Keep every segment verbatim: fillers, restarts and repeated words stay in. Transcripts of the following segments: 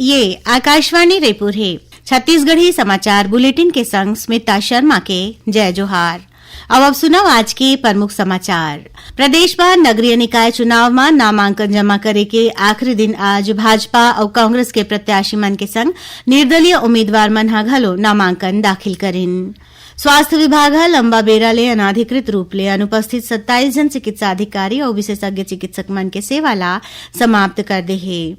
ये आकाशवाणी रायपुर हे। छत्तीसगढ़ी समाचार बुलेटिन के संग स्मिता शर्मा के जय जोहार। अब, अब सुनव आज के प्रमुख समाचार। प्रदेश म नगरीय निकाय चुनाव म नामांकन जमा करे के आखिरी दिन आज भाजपा अउ कांग्रेस के प्रत्याशी मन के संग निर्दलीय उम्मीदवार मन ह घलो नामांकन दाखिल करिन। स्वास्थ्य विभाग ह लंबा बेरा ले अनाधिकृत रूप ले अनुपस्थित सत्ताईस झन चिकित्सा अधिकारी अउ विशेषज्ञ चिकित्सक मन के सेवा ला समाप्त कर दे हे।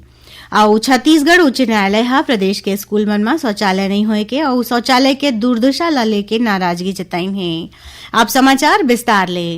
अउ छत्तीसगढ़ उच्च न्यायालय ह प्रदेश के स्कूल मन म शौचालय नइ होए के अउ शौचालय के दुर्दशा ला लेके नाराजगी जताइन हे। अब समाचार विस्तार ले।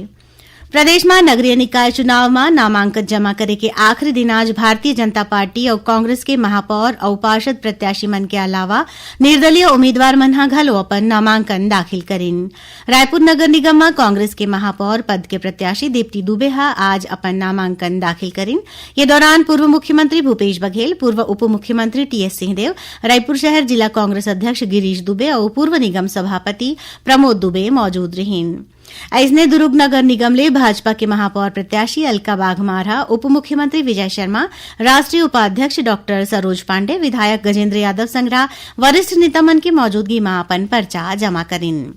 प्रदेश म नगरीय निकाय चुनाव म नामांकन जमा करे के आखिरी दिन आज भारतीय जनता पार्टी अउ कांग्रेस के महापौर अउ पार्षद प्रत्याशी मन के अलावा निर्दलीय उम्मीदवार मन ह घलो अपन नामांकन दाखिल करिन। रायपुर नगर निगम म कांग्रेस के महापौर पद के प्रत्याशी दीप्ति दुबे ह आज अपन नामांकन दाखिल करिन। ये दौरान पूर्व मुख्यमंत्री भूपेश बघेल, पूर्व उप मुख्यमंत्री टीएस सिंहदेव, रायपुर शहर जिला कांग्रेस अध्यक्ष गिरीश दुबे अउ पूर्व निगम सभापति प्रमोद दुबे मौजूद रहिन। अइसने दुर्ग नगर निगम ले भाजपा के महापौर प्रत्याशी अलका बाघमार ह उप मुख्यमंत्री विजय शर्मा, राष्ट्रीय उपाध्यक्ष डॉक्टर सरोज पांडे, विधायक गजेंद्र यादव संघरा वरिष्ठ नेता मन के मौजूदगी म अपन पर्चा जमा करिन।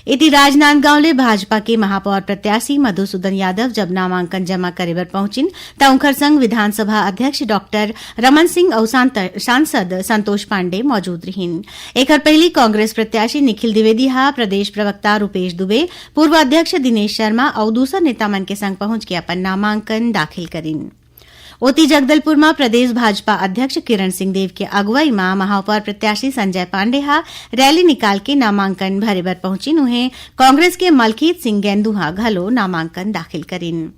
एती राजनांदगांव ले भाजपा के महापौर प्रत्याशी मधुसूदन यादव जब नामांकन जमा करे बर पहुंचिन, त उंखर संग विधानसभा अध्यक्ष डॉक्टर रमन सिंह अउ सांत-, सांसद संतोष पांडे मौजूद रहिन। एखर पहिली कांग्रेस प्रत्याशी निखिल द्विवेदी ह प्रदेश प्रवक्ता रूपेश दुबे, पूर्व अध्यक्ष दिनेश शर्मा अउ दूसर नेता मन के संग पहुंच के अपन नामांकन दाखिल करिन। ओती जगदलपुर म प्रदेश भाजपा अध्यक्ष किरण सिंह देव के अगुवाई म महापौर प्रत्याशी संजय पांडे ह रैली निकाल के नामांकन भरे बर पहुंचिन। उहें, कांग्रेस के मलकीत सिंह गैंदू ह घलो नामांकन दाखिल करिन।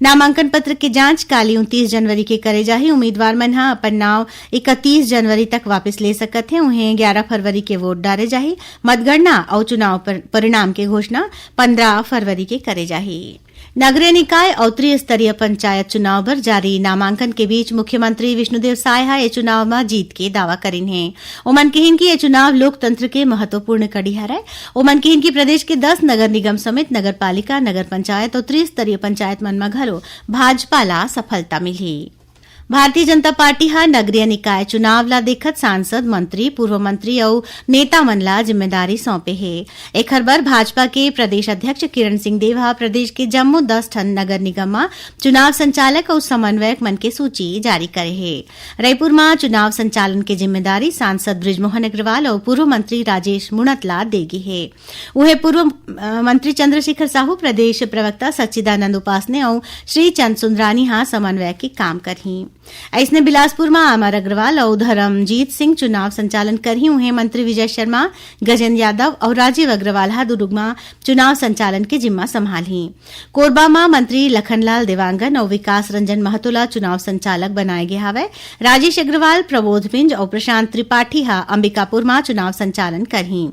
नामांकन पत्र के जांच काली उनतीस जनवरी के करे जाही। उम्मीदवार मन ह अपन नाव इकतीस जनवरी तक वापस ले सकत हे। उहें, ग्यारह फरवरी के वोट डारे जाही। मतगणना अउ चुनाव पर-, परिणाम के घोषणा पंद्रह फरवरी के करे जाही। नगरीय निकाय अउ त्रिस्तरीय पंचायत चुनाव बर जारी नामांकन के बीच मुख्यमंत्री विष्णुदेव साय ह ए चुनाव म जीत के दावा करिन हे। ओमन किहिन कि ए चुनाव लोकतंत्र के महत्वपूर्ण कड़ी हरय। ओमन किहिन कि प्रदेश के दस नगर निगम समेत नगर पालिका, नगर पंचायत अउ त्रिस्तरीय पंचायत मन म घलो भाजपा ला सफलता मिलही। भारतीय जनता पार्टी ह नगरीय निकाय चुनाव ला देखत सांसद, मंत्री, पूर्व मंत्री अउ नेता मन ला जिम्मेदारी सौंपे हे। एखर बर भाजपा के प्रदेश अध्यक्ष किरण सिंह देव ह प्रदेश के जम्मो दस ठन नगर निगम म चुनाव संचालक अउ समन्वयक मन के सूची जारी करे हे। रईपुर म चुनाव संचालन के जिम्मेदारी सांसद बृजमोहन अग्रवाल अउ पूर्व मंत्री राजेश मुणत ला दे गे हे। उहें, पूर्व, अ, मंत्री चंद्रशेखर साहू, प्रदेश प्रवक्ता सच्चिदानंद उपासने अउ श्रीचंद सुंदरानी ह समन्वय के काम करही। अइसने, बिलासपुर म अमर अग्रवाल अउ धर्मजीत सिंह चुनाव संचालन करही। उहें, मंत्री विजय शर्मा, गजेंद्र यादव अउ राजीव अग्रवाल ह दुर्ग म चुनाव संचालन के जिम्मा संभालही। कोरबा म मंत्री लखनलाल देवांगन अउ विकास रंजन महतो ला चुनाव संचालक बनाए गे हावय। राजेश अग्रवाल, प्रबोध मिंज अउ प्रशांत त्रिपाठी ह अंबिकापुर म चुनाव संचालन करही।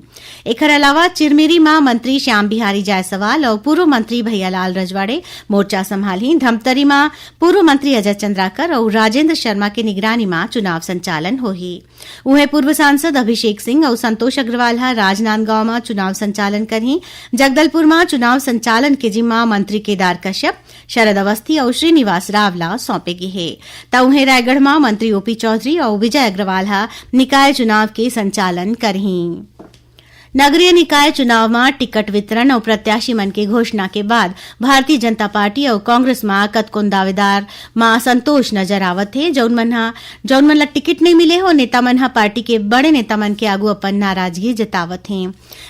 एखर अलावा चिरमिरी म मंत्री श्याम बिहारी जायसवाल अउ पूर्व मंत्री भैयालाल रजवाड़े मोर्चा संभालही। धमतरी म पूर्व मंत्री अजय चंद्राकर अउ राजेंद्र शर्मा के निगरानी म चुनाव संचालन होही। उहें, पूर्व सांसद अभिषेक सिंह अउ संतोष अग्रवाल ह राजनांदगांव म चुनाव संचालन करही। जगदलपुर म चुनाव संचालन के जिम्मा मंत्री केदार कश्यप, शरद अवस्थी अउ श्रीनिवास राव ला सौंपे गे हे। त उहें, रायगढ़ म मंत्री ओपी चौधरी अउ विजय अग्रवाल ह निकाय चुनाव के संचालन करही। नगरीय निकाय चुनाव म टिकट वितरण अउ प्रत्याशी मन के घोषणा के बाद भारतीय जनता पार्टी अउ कांग्रेस म कतकोन दावेदार म असंतोष नजर आवत हे। जउन मन ह, जउन मन ल टिकट नइ मिले हे, ओ नेता मन ह पार्टी के बड़े नेता मन के आगू अपन नाराजगी जतावत हे।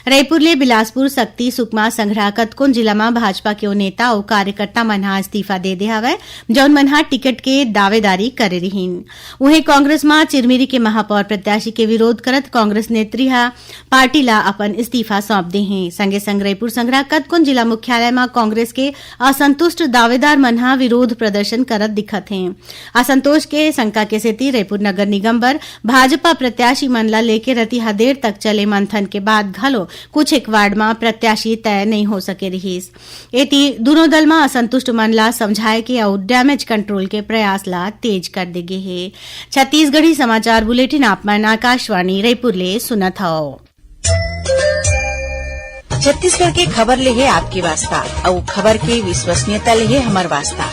रईपुर ले बिलासपुर, सक्ती, सुकमा, संघरा, कतकोन जिला म भाजपा के ओ नेता अउ कार्यकर्ता मन ह इस्तीफा दे दे हवय, जउन मन ह टिकट के दावेदारी करे रिहिन। उहें, कांग्रेस म चिरमिरी के महापौर प्रत्याशी के विरोध करत कांग्रेस नेत्री ह पार्टी ला अपन इस्तीफा सौंप दे हे। संगे संग रईपुर संघरा कतकोन जिला मुख्यालय म कांग्रेस के असंतुष्ट दावेदार मन ह विरोध प्रदर्शन करत दिखत हे। असंतोष के शंका के सेती रईपुर नगर निगम बर भाजपा प्रत्याशी मन ला लेके रतिहा देर तक चले मंथन के बाद घलो कुछ एक वार्ड म प्रत्याशी तय नइ हो सके रिहिस। एती, दूनों दल म असंतुष्ट मन ला समझाए के अउ डैमेज कंट्रोल के प्रयास ला तेज कर दे गे हे। छत्तीसगढ़ी समाचार बुलेटिन आप मन आकाशवाणी रईपुर ले सुनत हव। छत्तीसगढ़ के खबर ले हे आपके वास्ता, अउ खबर के विश्वसनीयता ले हे हमर वास्ता।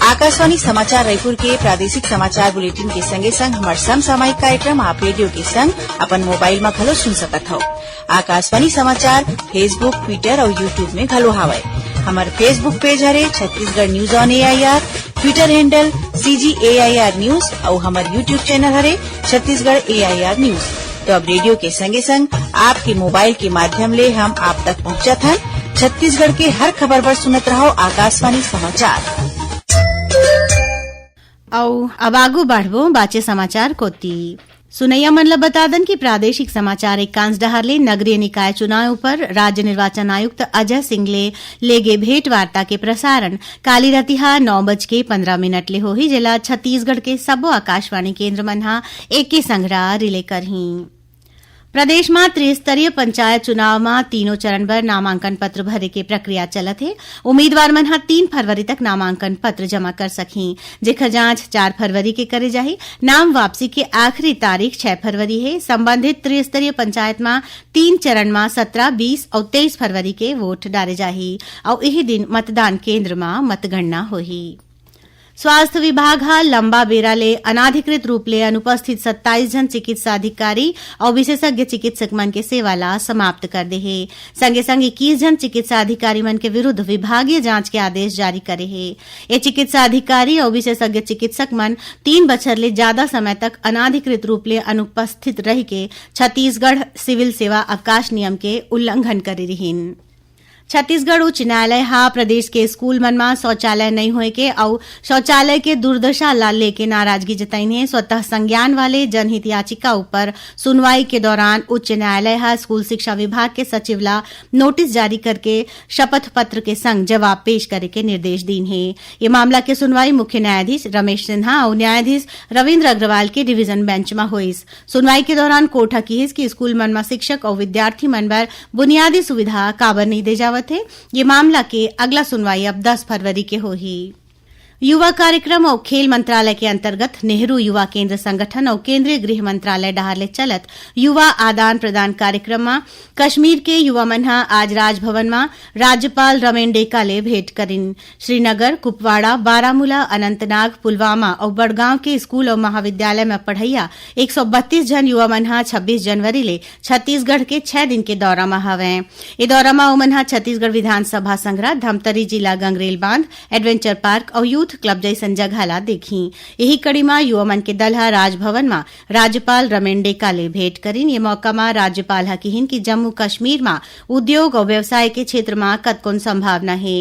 आकाशवाणी समाचार रायपुर के प्रादेशिक समाचार बुलेटिन के संगे संग हमर समसामयिक कार्यक्रम आप रेडियो के संग अपन मोबाइल म घलो सुन सकत हव। आकाशवाणी समाचार Facebook, Twitter अउ YouTube में घलो हावय। हमर Facebook पेज हरे Chhattisgarh news on AIR, Twitter handle CG AIR news अउ हमर YouTube चैनल हरे छत्तीसगढ़ एआईआर न्यूज। तो अब रेडियो के संगे संग आपके मोबाइल के माध्यम ले हम आप तक पहुंचत हन। छत्तीसगढ़ के हर खबर बर सुनत रहो आकाशवाणी समाचार। अउ अब आगू बढ़बो बाचे समाचार कोती। सुनैया मन ल बता दन कि प्रादेशिक समाचार एकांश डहार ले नगरीय निकाय चुनाव ऊपर राज्य निर्वाचन आयुक्त अजय सिंह ले लेगे भेंट वार्ता के प्रसारण काली रतिहा नौ बज के पंद्रह मिनट ले होही, जेला छत्तीसगढ़ के सब्बो आकाशवाणी केंद्र मन ह एके संघरा रिले करही। प्रदेश म त्रिस्तरीय पंचायत चुनाव म तीनों चरण बर नामांकन पत्र भरे के प्रक्रिया चलत हे। उम्मीदवार मन ह तीन फरवरी तक नामांकन पत्र जमा कर सकही, जेकर जांच चार फरवरी के करे जाही। नाम वापसी के आखिरी तारीख छह फरवरी हे। संबंधित त्रिस्तरीय पंचायत म तीन चरण म सत्रह, बीस अउ तेईस फरवरी के वोट डारे जाही अउ इही दिन मतदान केंद्र म मतगणना होही। स्वास्थ्य विभाग ह लंबा बेरा ले अनाधिकृत रूप ले अनुपस्थित सत्ताईस झन चिकित्सा अधिकारी अउ विशेषज्ञ चिकित्सक मन के सेवा ला समाप्त कर दे हे। संगे संग इक्कीस झन चिकित्सा अधिकारी मन के विरुद्ध विभागीय जांच के आदेश जारी करे हे। ये चिकित्सा अधिकारी अउ विशेषज्ञ चिकित्सक मन तीन बछर ले ज्यादा समय तक अनाधिकृत रूप ले अनुपस्थित रहि के छत्तीसगढ़ सिविल सेवा अवकाश नियम के उल्लंघन करे रिहीन। छत्तीसगढ़ उच्च न्यायालय ह प्रदेश के स्कूल मन म शौचालय नइ होए के अउ शौचालय के दुर्दशा ला लेके नाराजगी जताइन हे। स्वतः संज्ञान वाले जनहित याचिका ऊपर सुनवाई के दौरान उच्च न्यायालय ह स्कूल शिक्षा विभाग के सचिव ला नोटिस जारी करके शपथ पत्र के संग जवाब पेश करे के निर्देश दीन हे। ये मामला के सुनवाई मुख्य न्यायाधीश रमेश सिन्हा अउ न्यायाधीश रविंद्र अग्रवाल के डिवीजन बेंच म होइस। सुनवाई के दौरान कोर्ट ह किहिस कि स्कूल मन म शिक्षक अउ विद्यार्थी मन बर बुनियादी सुविधा काबर नइ दे जावत हे। ये मामला के अगला सुनवाई अब दस फरवरी के होही। युवा कार्यक्रम अउ खेल मंत्रालय के अंतर्गत नेहरू युवा केंद्र संगठन अउ केंद्रीय गृह मंत्रालय डहार ले चलत युवा आदान प्रदान कार्यक्रम म कश्मीर के युवा मन ह आज राजभवन म राज्यपाल रमेन डेका ले भेंट करिन। श्रीनगर, कुपवाड़ा, बारामूला, अनंतनाग, पुलवामा अउ बड़गांव के स्कूल अउ महाविद्यालय म पढ़इया एक सौ बत्तीस झन युवा मन ह छब्बीस जनवरी ले छत्तीसगढ़ के छह दिन के दौरा म हवंय। ए दौरा म ओमन ह छत्तीसगढ़ विधानसभा संघरा, धमतरी जिला गंगरेल बांध, एडवेंचर पार्क अउ यूथ क्लब जइसन जगह ला देखही। इही कड़ी म युवा मन के दल ह राजभवन म राज्यपाल रमेन डेका ले भेंट करिन। ये मौका म राज्यपाल ह किहिन कि जम्मू कश्मीर म उद्योग अउ व्यवसाय के क्षेत्र म कतकोन संभावना हे।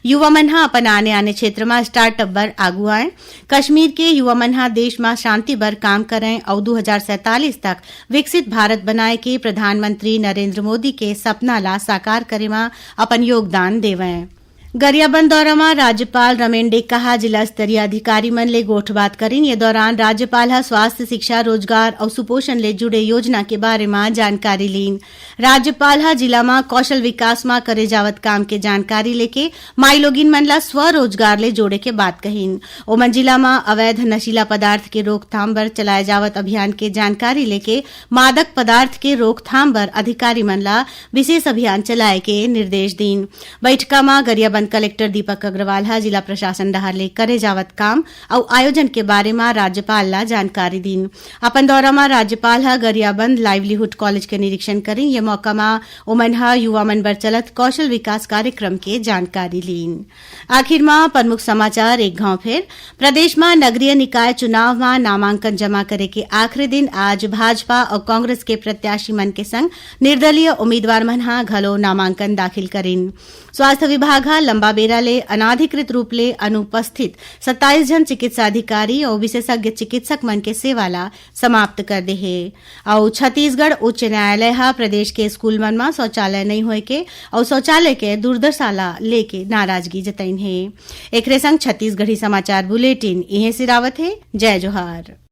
युवा मन ह अपन आने-आने क्षेत्र म स्टार्टअप बर आगू आएं। कश्मीर के युवा मन ह देश म शांति बर काम करंय अउ दू हजार सैंतालीस तक विकसित भारत बनाए के प्रधानमंत्री नरेंद्र मोदी के सपना ला साकार करे म अपन योगदान देवंय। गरियाबंद दौरा म राज्यपाल रमेन डेका ह जिला स्तरीय अधिकारी मन ले गोठबात करिन। ये दौरान राज्यपाल ह स्वास्थ्य, शिक्षा, रोजगार अउ सुपोषण ले जुड़े योजना के बारे म जानकारी लीन। राज्यपाल ह जिला म कौशल विकास म करे जावत काम के जानकारी लेके माईलोगिन मन ला स्वरोजगार ले जोड़े के बात कहिन। ओमन जिला म अवैध नशीला पदार्थ के रोकथाम बर चलाए जावत अभियान के जानकारी लेके मादक पदार्थ के रोकथाम बर अधिकारी मन ला विशेष अभियान चलाए के निर्देश दीन। बैठका म गरियाबंद कलेक्टर दीपक अग्रवाल ह जिला प्रशासन डहार ले करे जावत काम अउ आयोजन के बारे म राज्यपाल ला जानकारी दीन। अपन दौरा म राज्यपाल ह गरियाबंद लाइवलीहुड कॉलेज के निरीक्षण करिन। ये मौका म ओमन ह युवा मन बर चलत कौशल विकास कार्यक्रम के जानकारी लीन। आखिर म प्रमुख समाचार एक घांव फेर। प्रदेश म नगरीय निकाय चुनाव म नामांकन जमा करे के आखिरी दिन आज भाजपा अउ कांग्रेस के प्रत्याशी मन के संग निर्दलीय उम्मीदवार मन ह घलो नामांकन दाखिल करिन। स्वास्थ्य विभाग ह लंबा बेरा ले अनाधिकृत रूप ले अनुपस्थित सत्ताईस झन चिकित्सा अधिकारी अउ विशेषज्ञ चिकित्सक मन के सेवा ला समाप्त कर दे हे। अउ छत्तीसगढ़ उच्च न्यायालय ह प्रदेश के स्कूल मन म शौचालय नइ होए के अउ शौचालय के दुर्दशा ला लेके नाराजगी जतइन हे। एकरे संग छत्तीसगढ़ी समाचार बुलेटिन इहें सिरावत हे। जय जोहार।